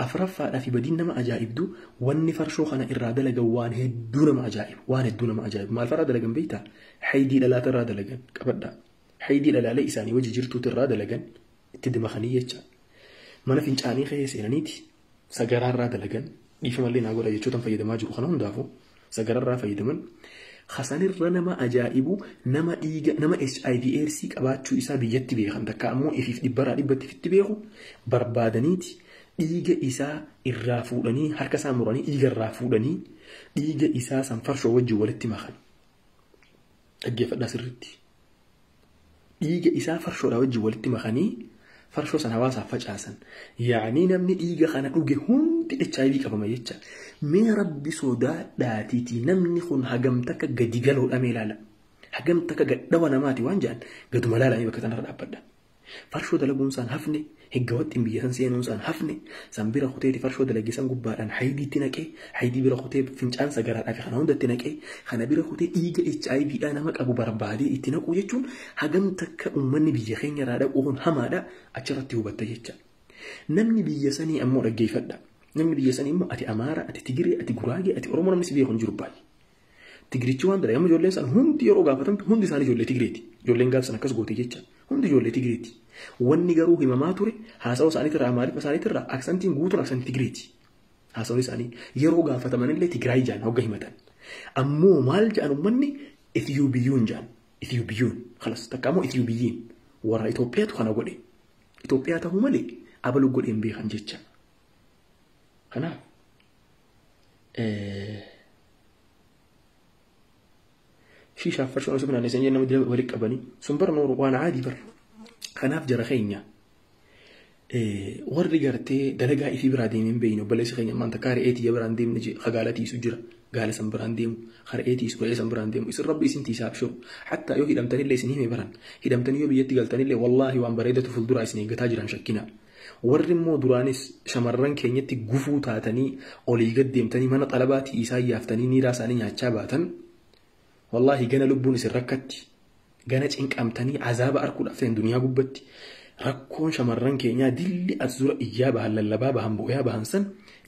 Speaker 1: Afuraffaadhaa fi badiin nama ajaa'ibdu wanni farshoo kana irraa dalagan waan hedduu nama ajaa'ibu waan hedduu nama ajaa'ibu maal farraa dalagan beektaa haydii dhalaata irraa dalagan qabadhaa haydii dhalaalee isaanii wajji jirtuutu irraa dalagan itti dimakanii jecha mana fincaanii keessa seenaniiti sagaraa irraa dalagan dhiifamallee naa godha jechootan fayyadamaa jiru kana hundaafuu sagaraa irraa fayyadaman hasanirra nama ajaa'ibu nama dhiiga nama HIV AIDS qabaachuu isaa biyyatti beekan takka ammoo ifiif dhibbarraa dhibbatti ifitti beeku barbaadaniiti dhiiga isaa irraa fuudhanii harka isaa muranii dhiiga irraa fuudhanii dhiiga isaa san farshoo wajjin walitti makan. Dhaggeeffadhaa sirriitti. Dhiiga isaa farshoodhaa wajjin walitti makanii farshoo san hawaasaaf facaasan. Yaa'anii namni dhiiga kana dhuge hundi HIV qabama jecha. Mee rabbi sodaadhaatiitii namni kun hagam takka gadi galoodha mee ilaala. Hagam takka gadhawa namaati waan jedhan gaduma ilaalanii bakka tanarra dhaabbadha. Farshoo dalaguun isaan hafne hegga waxxiin biyya san seenuun isaan hafne san bira kuteeti farshoo dalagee san gubbaadhaan haydiitti naqee haydii bira kutee fincaan sagaraadhaa fi kana hundatti naqee kana bira kutee dhiiga HIV dhaa nama qabu barbaadee itti naquu jechuun hagam takka uummanni biyya keenya irraa dhaquu kun hamaadha achirratti hubatta jecha. Namni biyya sanii ammoo dhaggeeffadha. Namni biyya sanii immoo ati Amaara, ati Tigiree, ati Guraagee, ati Oromoo namni si beeku hin jiru baay'ee. Tigirichi waan dalagamu ijoolleen isaan hundi yeroo gaafatamtu hundi isaanii ijoollee Tigireeti. Ijoolleen gaaf san akkas goote jecha hundi ijoollee Tigireeti. Wanni garuu himamaa ture haasawaa isaaniitirraa Amaariffa isaaniitirraa aksantiin guutuun aksantii Tigireeti. Haasawaan isaanii yeroo gaafatamanillee Tigraay jaan hogga himatan. Ammoo maal jedhan uummanni Itiyuubiyyuun jaan. Itiyuubiyyuun kalas takka ammoo Itiyuubiyyiin warra Itoophiyaatu kana godhe. Itoophiyaa ta'uu malee abalu godheen beekan jecha. Kanaaf shiishaaf farshoon osoo naannessan jennaan nama dila walitti qabanii sun bara nooru waan caadii bara. Kanaaf jara keenya warri gartee dalagaa ifii biraa deemee hin beekne obboleessi keenya ammaan takka re'ee tiyya biraan deemne jee gaala tiisu jira gaala san biraan deemu re'ee tiisu re'ee san biraan deemu isin rabbi isin tiisaaf shiru hattaa yoo hidhamtanillee isin hime baran hidhamtanii yoo biyyatti galtanillee wallaahi waan bareedatu fuulduraa isin eeggataa jiran shakkina. Warri immoo duraanis shamarran keenyatti gufuu taatanii olii gad deemtanii mana xalabaa tiisaa yaaftanii niiraa isaanii nyaachaa baatan wallaahi gana lubbuun isin rakkatti gana cinqamtanii azaaba arguudhaaf ta'an duniyaa gubbatti rakkoon shamarran keenyaa dilli as dura iyyaa bahan lallabaa bahan bo'aa bahan san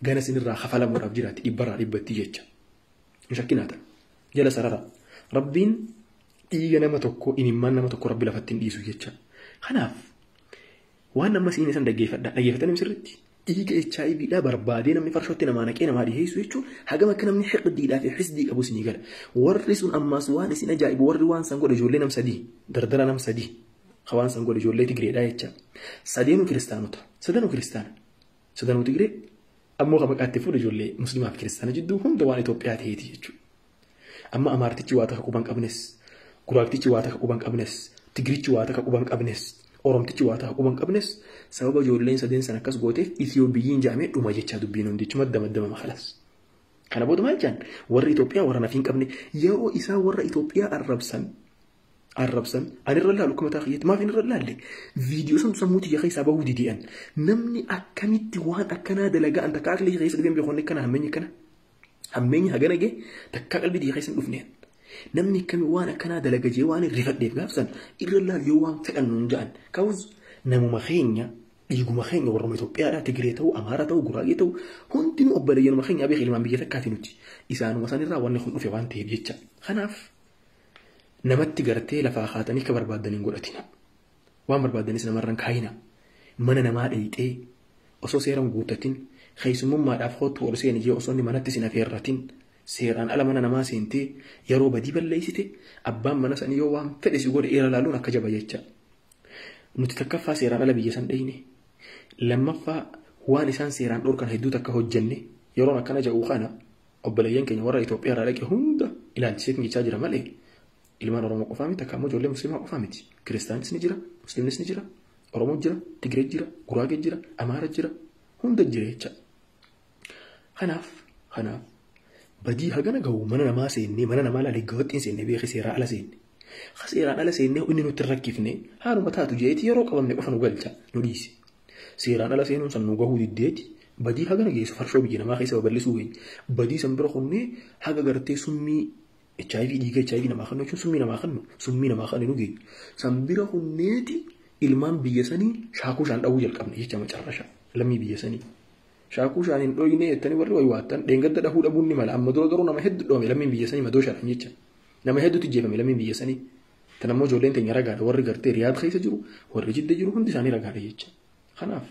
Speaker 1: gana isinirraa kafalamuudhaaf jiraatti dhibbarraa dhibbatti jecha. Hin shakkinaata. Jala sarara. Rabbiin dhiiga nama tokko imimmaan nama tokko rabbi lafatti hin dhiisu jecha. Kanaaf waan amma siin isan dhaggeeffadha. Dhaggeeffatanii sirriitti. Dhiiga HIV dhaa barbaadee namni farshootti namaa naqee namaa dhiheessu jechuun hagam akka namni hiqdiidhaa fi xisdii qabu isinii gala. Warri sun ammaas waan isin ajaa'ibu warri waan san godhe ijoollee nam sadii dardara nam sadii waan san godhe ijoollee Tigreedhaa jecha. Sadeenuu kiristaanota sadanuu kiristaana sadanuu Tigree ammoo kan maqaatti fuudhe ijoollee musliimaa fi kiristaana jidduu hunda waan Itoophiyaa ta'eeti jechuudha. Amma Amaartichi waa takka quban qabnes, Guraagtichi waa takka quban qabnes, Tigirichi waa takka quban qabnes, Oromtichi waa takka quban qabnes sababa ijoolleen sadeen san akkas gooteef Itiyoophiyyiin jedhamee dhuma jechaa dubbiin hundi jechuudha madda madda makalas. Kana booda maal jedhan warri Itoophiyaa warra naaf hin qabne yeroo isaan warra Itoophiyaa arrabsan arrabsan ani irra laalu akkuma ta'a maaf hin irra laalle viidiyoo san sammuu tiyya keessaa bahuu didi'an namni akkamitti waan akkanaa dalagaa an takka aqlii keessa dhufeen beekoonni akkana hammeenyi akkana hammeenyi hagana gee takka qalbii tiyya keessa hin dhufneen namni akkami waan akkanaa dalaga jee waan rifadheef gaafsan irra laalu yoo waan fedhan nuun ja'an ka'us namuma keenya dhiiguma keenya warruma Itoophiyaadhaa Tigree ta'u Amaara ta'u Guraagee ta'u hundinuu obboleeyyanuma keenya beekee ilmaan biyya takkaati nuti isaanuma sanirraa wanni kun dhufe waan ta'eef jecha kanaaf namatti gartee lafaa kaatanii akka barbaadan hin godhatina. Waan barbaadanis namarraan kaayina. Mana namaa dheeyxee osoo seeraan guuttatin keessummaadhaaf hootu ol seeni jee osoo inni manatti sin afeerratin seeraan ala mana namaa seentee yeroo badii balleessite abbaan mana sanii yoo waan fedhe si godhe eera laaluun akka jaba jecha. Nuti takkaffaa seeraan ala biyya san dheyne. Lammaffaa waan isaan seeraan dhorkan hedduu takka hojjenne yeroon akkana jedhu kana obboleeyyan keenya warra Itoophiyaa irraa dhaqe hunda ilaalchisee jechaa jira malee. Ilmaan Oromoo qofaa miti akka ammoo ijoollee Musliimaa qofaa miti. Kiristaanis ni jira, Musliimnis ni jira, Oromoo jira, Tigree jira, Guraagee jira, Amaara jira, hunda jira jecha. Kanaaf badii hagana gahu mana namaa seennee mana namaa laalee gabattiin seennee beekee seeraan ala seenne. Seeraan ala seennee inni nutti rakkifne haaluma taatu jeeti yeroo qabamne qofa nu galcha nu dhiise. Seeraan ala seenuun san nu gahuu diddeeti. Badii hagana geessu farshoo biyya namaa keessa babal'isuu keenya. Badii san bira kunnee haga gartee summii HIV dhiiga HIV namaa kennu jechuun summii namaa kennu summii namaa kennu geenye. San bira hunneeti ilmaan biyya sanii shaakuu shaan dhawuu jalqabne jecha macarrasha lammii biyya sanii. Shaakuu shaan hin dhoyne jettanii warri wayi waattan dheengadda dhahuu dhabuun ni mala amma dura garuu nama hedduu dhoome lammiin biyya sanii madoo shaadhan jecha. Nama hedduutu jeefame lammiin biyya sanii. Tan ammoo ijoolleen teenya ragaadha warri gartee Riyaad keessa jiru warri Jidda jiru hundi isaanii ragaadha jecha. Kanaaf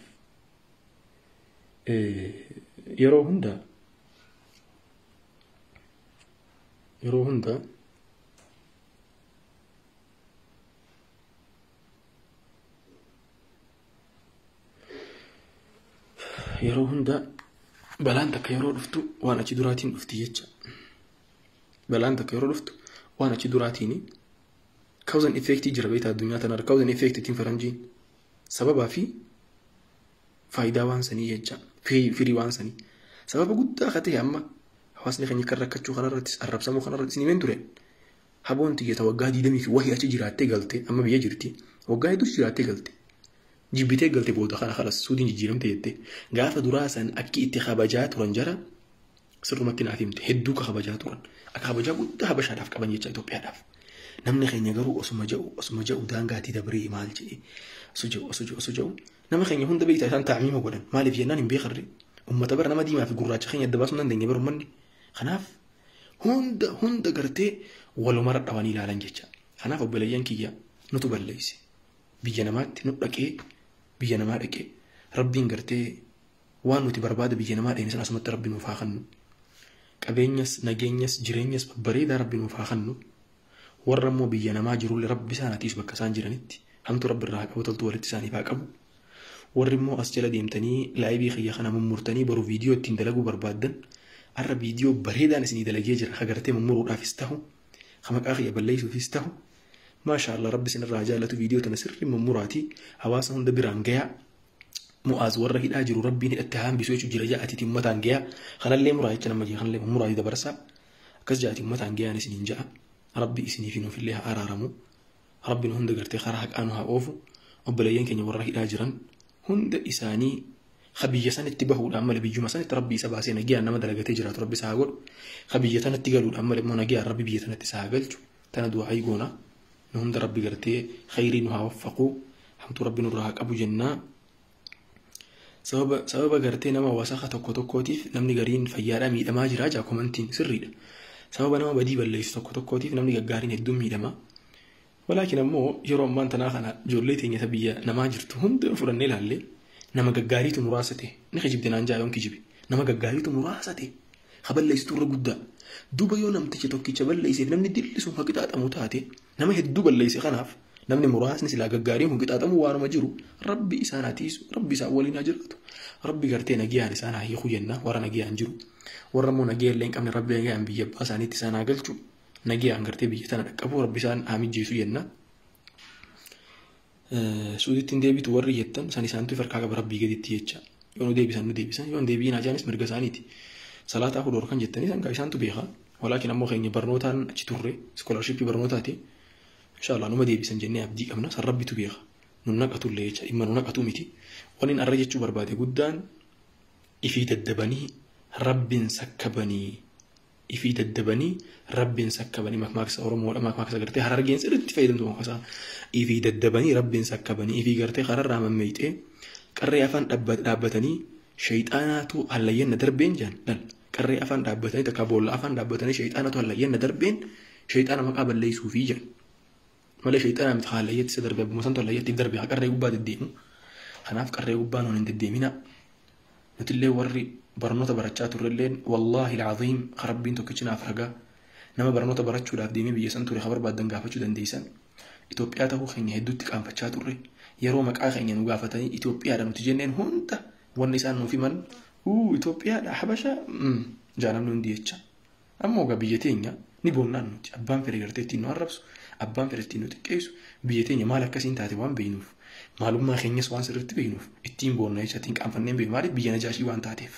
Speaker 1: yeroo hunda yeroo hunda balaan takka yeroo dhuftu waan achi duraatiin dhufti jecha. Balaan takka yeroo dhuftu waan achi duraatiin cause and effect jira beektaa addunyaa tanarra cause and effect ittiin faranjiin sababaa fi faayidaa waan sanii jecha firii waan sanii sababa guddaa akka ta'e amma hawaasni keenya kan rakkachuu kanarrattis arrabsamuu kanarrattis ni himeen ture. Haboon tiyyata waggaa 20 fi wahii achi jiraattee galte amma biyya jirti waggaa hedduus jiraattee galte jibbitee galte booda kana kalas suudiin jijjiiramte jette gaafa duraa san akki itti kabajaa turan jara sirrumatti naaf himte hedduu ka kabajaa turan akka kabajaa guddaa habashaadhaaf qaban jecha Itoophiyaadhaaf. Namni keenya garuu osuma jedhu daangaatii dabree maal jedhe osoo jedhu nama keenya hunda beektaa isaan taa'amiima godhan maaliif jennaan hin beekarre uummata bara nama diimaa fi gurraacha keenya adda baasuu dandeenye bara uummanni. Kanaaf hunda gartee walumarra dhawanii ilaalan jecha. Kanaaf obboleeyyan kiyya nutu balleesse. Biyya namaatti nu dhaqee biyya namaa dhaqee rabbiin gartee waan nuti barbaada biyya namaa dhaqne sana asumatti rabbi nuuf haa kennu. Qabeenyas nageenyas jireenyas babbareedaa rabbi nuuf haa kennu. Warra immoo biyya namaa jirullee rabbi isaan atiisu bakka isaan jiranitti hamtu rabbi irraa haa qabu toltu walitti isaaniif haa qabu. Warri immoo as jala deemtanii laayibii kiyya kana mummurtanii baruu viidiyoo ittiin dalaguu barbaaddan arra viidiyoo bareedaan isinii dalagee jira agartee mummuruudhaafis ta'u maqaa kiyya balleessuufis ta'u maasha Allah rabbi isinirraa jaallatu viidiyoo tana sirrii mummuraatii hawaasa hunda biraan gayaa mu'aaz warra hidhaa jiru rabbiin hidhatte haa hambisuu jechuun jira ja'atiitii uummataan gayaa kanallee muraa jecha nama jira kanallee mummuraatii dabarsaa akkas ja'atii uummataan gayaan isiniin ja'a rabbi isinii fi nuufillee haa araaramu rabbiin hunda gartee karaa haqaa nu haa oofu obboleeyyan keenya warra hidhaa jiran hunda isaanii biyya sanatti bahuudhaan malee biyyuma sanatti rabbi isa baasee nagayaan nama dalagatee jiraatu rabbi isaa haa godhu. Biyya sanatti galuudhaan malee immoo nagayaan rabbi biyya sanatti isaa haa galchu. Tana du'aa goona. Nu hunda rabbi gartee khayrii nu haa waffaqu. Hamtuu rabbi nurraa haa qabu jennaa. Sababa gartee nama wasakha tokko tokkootiif namni gariin fayyaadhaa miidhamaa jira jaa komantiin sirriidha. Sababa nama badii balleessu tokko tokkootiif namni gaggaariin hedduun miidhama. Walaakin ammoo yeroo ammaan tanaa kana ijoollee teenya biyya namaa jirtu hunda fudhannee ilaalle Nama gaggaariitu muraasa ta'e ni kijibde naan jaa yoon kijibe. Nama gaggaariitu muraasa ta'e haballeessitu irra guddaa. Duuba yoo namticha tokkicha balleesseef namni dilli sun haqixaaxamu taate nama hedduu balleesse kanaaf namni muraasni silaa gaggaariin kun qixaaxamu waanuma jiru rabbi isaan haa tiisu rabbi isaan waliin haa jiraatu rabbi gartee nagiyaan isaan haa hiiku jenna warra nagiyaan jiru warra immoo nagiya illee hin qabne rabbi nagiyaan biyya abbaa isaaniitti isaan haa galchu nagiyaan gartee biyya tana dhaqqabu rabbi isaan haa mijjeessu jenna. Suuditti hin deebitu warri jettan san isaantu farkaa qaba rabbii gaditti jecha yoo nu deebisan nu deebisan yoo hin deebiin ajaanis mirga isaaniiti. Salaataa afur kan jettanii san isaantu beeka walaakin ammoo keenya barnootaan achi turre iskoolarshippii barnootaati. Inshallah numa deebisan jennee abdii qabna san rabbitu beeka nun naqatullee jecha dhimma nu naqatu miti waniin arra jechuu barbaade guddaan ifii daddabanii rabbiin sakkabanii ifii daddabanii rabbiin sakkabanii makmaaksa Oromoodha makmaaksa gartee harargeen sirriitti fayyadamtu makmaaksa ifii daddabanii rabbiin sakkabanii ifii gartee kararraa mammeeyxee qarree afaan dhaabbatanii shayxaanaatu hallayyanna darbeen jaan dal qarree afaan dhaabbatanii takka boolla afaan dhaabbatanii shayxaanaatu hallayyanna darbeen shayxaana maqaa balleessuufii jaan. Malee shayxaana miti haallayyatti isa darbe abbuma santu hallayyatti darbe qarree gubbaa deddeemu. Kanaaf qarree gubbaa nuun hin deddeemina. Nutillee warri barnoota barachaa turrelleen wallaahi alcaziim rabbiin tokkichi naaf ragaa nama barnoota barachuudhaaf deemee biyya san ture barbaaddan gaafachuu dandeessan. Itoophiyaa ta'uu keenya hedduutti qaanfachaa turre yeroo maqaa keenya nu gaafatanii Itoophiyaadha nuti jenneen hunda wanni isaan nuuf himan Itoophiyaadha Habasha jaalamni hundi jecha. Ammoo egaa biyya teenya ni boonnaan nuti abbaan fedhe gartee ittiin nu arrabsu abbaan fedhe ittiin nu xiqqeessu biyya teenya maal akkasiin taate waan beeknuuf maalummaa keenyas waan sirriitti beeknuuf ittiin boonna jecha ittiin qaanfannee beeknu maaliif biyya najaashii waan taateef.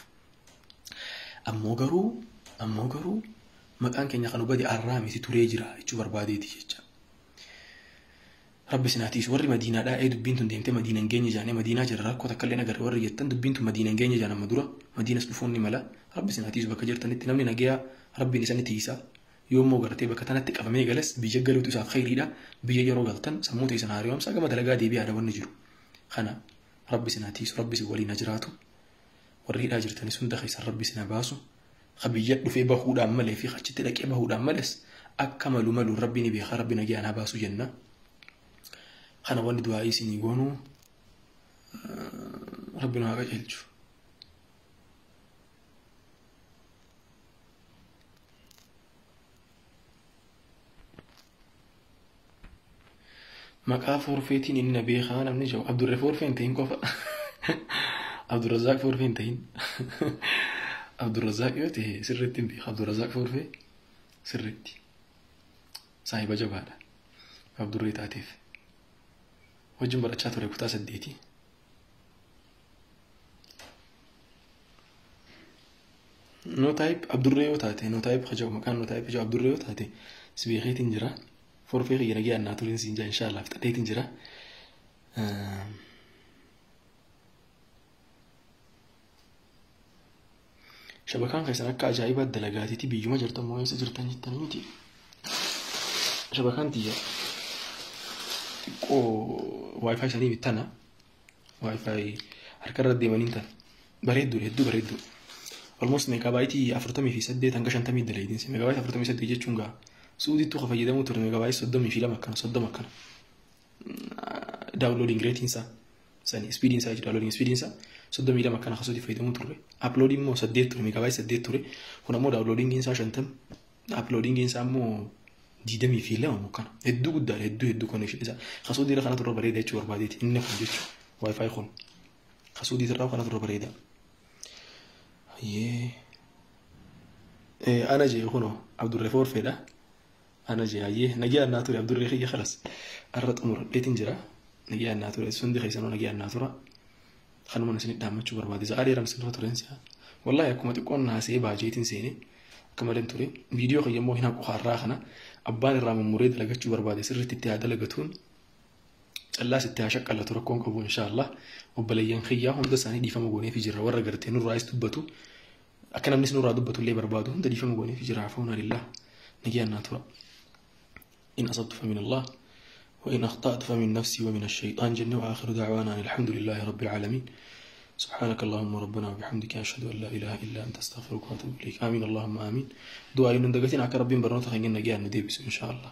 Speaker 1: Ammoo garuu maqaan keenya kan hubate arraa miti turee jira jechuu barbaadeeti jecha. Rabbi sinaatiis warri madiinaadhaa ee dubbiin tun deemtee madiina hin geenye jaanee madiinaa jira rakkoo takka illee agarre warri jettan dubbiin tun madiina hin geenye jaan amma dura madiinas dhufuun ni mala rabbi sinaatiis bakka jirtanitti namni nagayaa rabbiin isaan tiisa yoommoo gartee bakka tanatti qabamee galas biyya galuutu isaaf khayriidha biyya yeroo galtan sammuu teessan haaromsa gama dalagaa deebi'aadha wanni jiru kana rabbi sinaatiis rabbi si waliin jiraatu warri hidhaa jirtanis hunda keessan rabbi sina baasu biyya dhufee bahuudhaan malee fi achitti dhaqee bahuudhaan males akka malu malu rabbi ni beeka rabbi nagayaan haa baasu jenna. Kana wanni du'aa isinii goonuu rabbi nu haa qajeelchu. Maqaa forfeetiin inni na beekaa namni jiru Abdurree forfee hin ta'in qofa. Abdurrazaaq forfee hin ta'in. Abdurrazaaq yoo ta'e sirriitti hin beeku. Abdurrazaaq forfee sirriitti. Saahiba jabaadha. Abdurree taateef. Wajjin barachaa ture kutaa 8. No type Abdurree yoo taate no type hajau maqaan no type hajau Abdurree yoo taate si beekeetiin jira. Forfee kiyya nagee annaa turin siin jaa inshallah fixadheetiin jira. Shabakaan keessan akka ajaa'ibaa dalagaatiiti biyyuma jirtan moo eessa jirtan jettanii miti. Shabakaan tiyya xiqqoo wifi isaanii bittana. Wifi harkarra deemaniin tan bareedduu hedduu bareedduu. Almost meegaabaaytii 48 hanga 50 dalaydinsi meegaabaaytii 48 jechuun gaa Suudiitu fayyadamuu ture meegaabaaytii 32 akkana 30 akkana. Downloading rating isaa sani speediin isaa downloading speediin isaa 32 akkana kasuuti fayyadamuu turre. Uploading immoo 8 ture meegaabaaytii 8 ture. Kun ammoo downloading isaa 50 uploading isaa immoo 22 akkana. Hedduu guddaadha hedduu hedduu connection isaa. Kasuutii irra kanatu irra bareeda jechuu barbaadeeti inni kun jechuudha. Wifi kun kasuutii irraa kanatu irra bareeda. Hayyee. Ana jee kunoo Abdurree forfeedha. Ana jee hayyee nagaa annaa ture Abdurree kiyya khalas. Arra xumuradheetiin jira. Nagaa annaa ture sundi keessanuu nagaa annaa tura. Kanuma isin dhaammachuu barbaade. Sa'aa dheeraa isin irra tureen si'a. Wallaahi akkuma xiqqoon naasee baajeetiin seenee akka malee ture. Viidiyoo kiyya immoo hin haqu har'aa kana abbaan irraa mummuree dalagachuu barbaade sirriitti itti haa dalagatuun callaas itti haa shaqqalatu rakkoon qabu inshaallah. Obboleeyyan kiyyaa hunda isaanii dhiifama gooneefii jirra warra gartee nurraayis dubbatu akka namnis nurraa dubbatu illee barbaadu hunda dhiifama gooneefii jirra hafuuna lillah nagaa annaa tura. إن أصبت فمن الله وإن أخطأت فمن نفسي ومن الشيطان جل وآخر دعوانا أن الحمد لله رب العالمين. سبحانك اللهم ربنا وبحمدك أشهد أن لا إله إلا أنت أستغفرك وأتوب إليك. آمين اللهم آمين. دعاء من دقتنا على ربنا برنوتها خلينا نجي نديبس إن شاء الله.